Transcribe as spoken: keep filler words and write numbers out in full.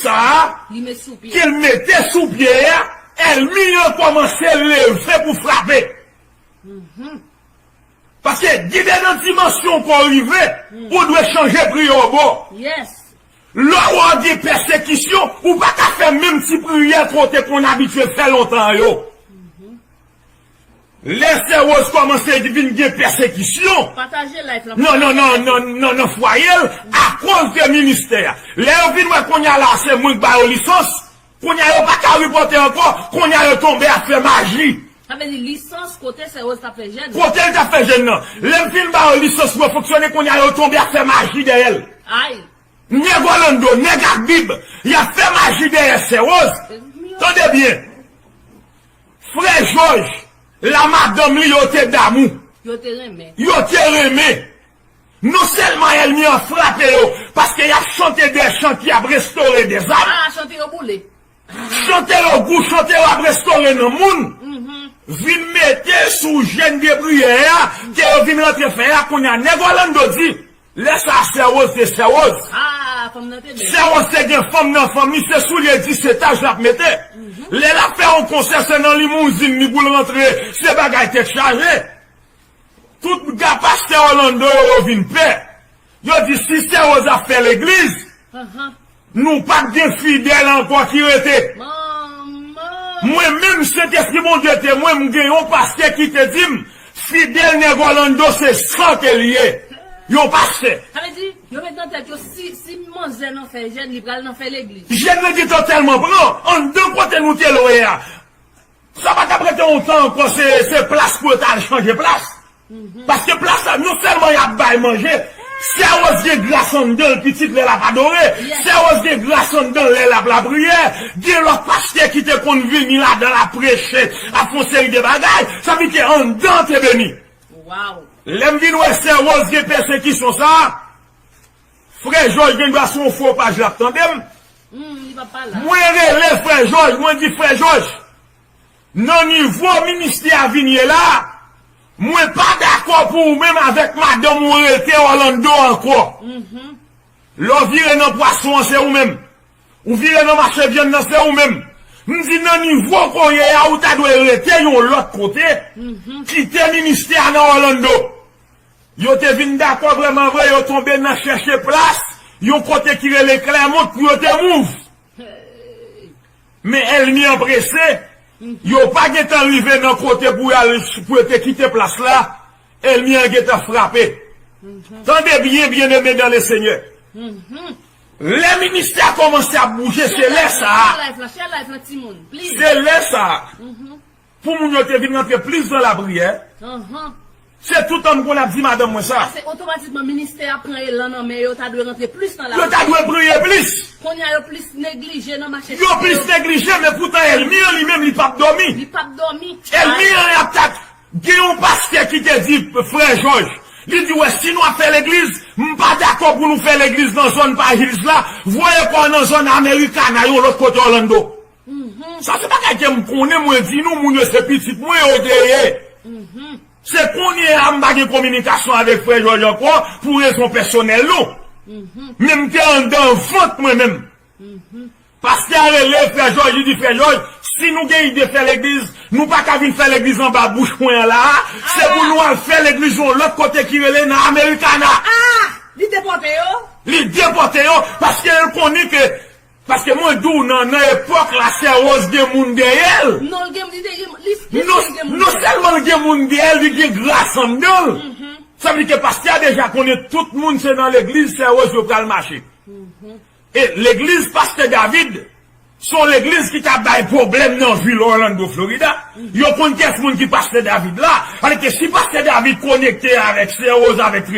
Sa a, ke l mete sou pye a, ènmi an kòmanse leve pou frape. Paske gen de nan dimansyon ke w rive, ou dwe chanje priyè w bò. Lè w gen pèsekisyon, ou pa ka fè menm ti priyè ke w te konn abitye fè lontan yo. Lè sè Rose kòmanse vin gen pèsekisyon nan, nan, nan, nan, nan, nan fwaye l, akoz de ministè a. Lè yo vin wè kounye a la, se mwen k ba yo lisans, kounye a yo pa ka ripòte ankò, kounye a yo tonbe ap fè maji. Sa vle di lisans kote sè Rose t ap fè jèn. Kote l t ap fè jèn nan. Lè m fin ba yo lisans pou yo fonksyone, kounye a yo tonbe ap fè maji dèyè l. Ay! Nèg Orlando, nèg ak Bib, y ap fè maji dèyè sè Rose. Tande byen. Frè Jòj, la madanm li yo te damou. Yo te renmen. Yo te renmen. Non sèlman ènmi an frape yo, paske y ap chante de chan ki ap restore de zam. Ah, chante yo boule. Chante yo gou, chante yo ap restore nan moun. Vin mete sou jèn de priyè a, ke yo vin rantre fè a, kounye a, nèg Orlando di, lè sa a, sè Rose te sè Rose. Ah, fanm nan te bèl. Sè Rose te gen fanm nan fanmi, se soulye disetaj l ap mete. Lè l ap fè yon konsè, se nan limouzin li pou l rantre, se bagay tèt chaje. Tout ga pastè Orlando yo, yo vin pè. Yo di, si sè Rose ap fè legliz, nou p ap gen fidèl ankò ki rete. Mwen menm, Sentespri Bondye te mwen, m gen yon pastè ki te di m, fidèl nèg Orlando se san ke l ye. Yon pastè. Sa vle di, yo met nan tèt yo, si, si manzè nan fè jèn, li pral nan fè legliz. Jèn nan gentan tèlman pran, anndan kote nou te lwe a. Sa pa t ap rete lontan ankò, se, se plas pou yo t al chanje plas. Paske plas la, non sèlman y ap bay manje, sè Rose gen gras anndan l, pitit, lè l ap adore. Sè Rose gen gras anndan l, lè l ap lapriyè. Gen lòt pastè ki te konn vini ladan l ap preche, ap fè yon seri de bagay. Sa vle di ke anndan te beni. Lè m vin wè sè Rose gen pèsekisyon sa a, Frè Jòj gen dwa se yon fo paj l ap tande m. Mwen rele Frè Jòj, mwen di, Frè Jòj, nan nivo ministè a vin ye la, mwen pa dakò pou ou menm avèk madanm ou rete Orlando ankò. Lè w vire nan pwason an, se ou menm. Ou vire nan mache vyann nan, se ou menm. M di, nan nivo ke w ye a, ou ta dwe rete yon lòt kote, kite ministè a nan Orlando. Yo te vin dakò vrèman vre, yo tonbe nan chèche plas, yon kote ki rele Clermont pou yo te move. Men ènmi an prese, yo pa gentan rive nan kote pou y al, pou yo te kite plas la, ènmi an gentan frape. Tande byen, byeneme dan le Senyè. Lè ministè a kòmanse ap bouje, se lè sa a. Se lè sa a. Pou moun yo te vin rantre plis nan lapriyè. Se toutan m konn ap di madanm mwen sa. Paske otomatikman ministè a pran elan nan men yo, ta dwe rantre plis nan lapriyè. Yo ta dwe priye plis. Kounye a yo plis neglije nan mache. Yo plis neglije, men poutan ènmi an li menm li p ap dòmi. Li p ap dòmi. Ènmi an ap ta gen yon pastè ki te di frè Jòj, li di, wè, si nou ap fè legliz, m pa dakò pou nou fè legliz nan zòn Pay Hills la, voye kò w nan zòn Americana, yon lòt kote Orlando. Sa se bagay ke m konnen, mwen di nou, moun yo se pitit mwen yo te ye. Se kounye a m pa gen kominikasyon avèk frè Jòj ankò pou rezon pèsonèl nou. Men m te anndan vant mwen menm. Pastè a rele frè Jòj, li di, frè Jòj, si nou gen ide fè legliz, nou pa ka vin fè legliz anba bouch mwen an la a. Se pou nou al fè legliz yon lòt kote ki rele nan Americana. Ah! Li depòte yo? Li depòte yo paske l konnen ke Paske mwen di w nan, nan epòk la, sè Rose gen moun dèyè l. Non, l gen, li te gen, li, li Non, te gen moun non dèyè l. Sèlman l gen moun dèyè l, li gen gras anndan l. Sa vle di ke pastè a deja konnen tout moun se nan legliz sè Rose yo pral mache. E legliz pastè David, se yon legliz ki ka bay pwoblèm nan vil Orlando, Florida. Yo konn kiyès moun ki pastè David la. Paske si pastè David konekte avèk sè Rose, avèk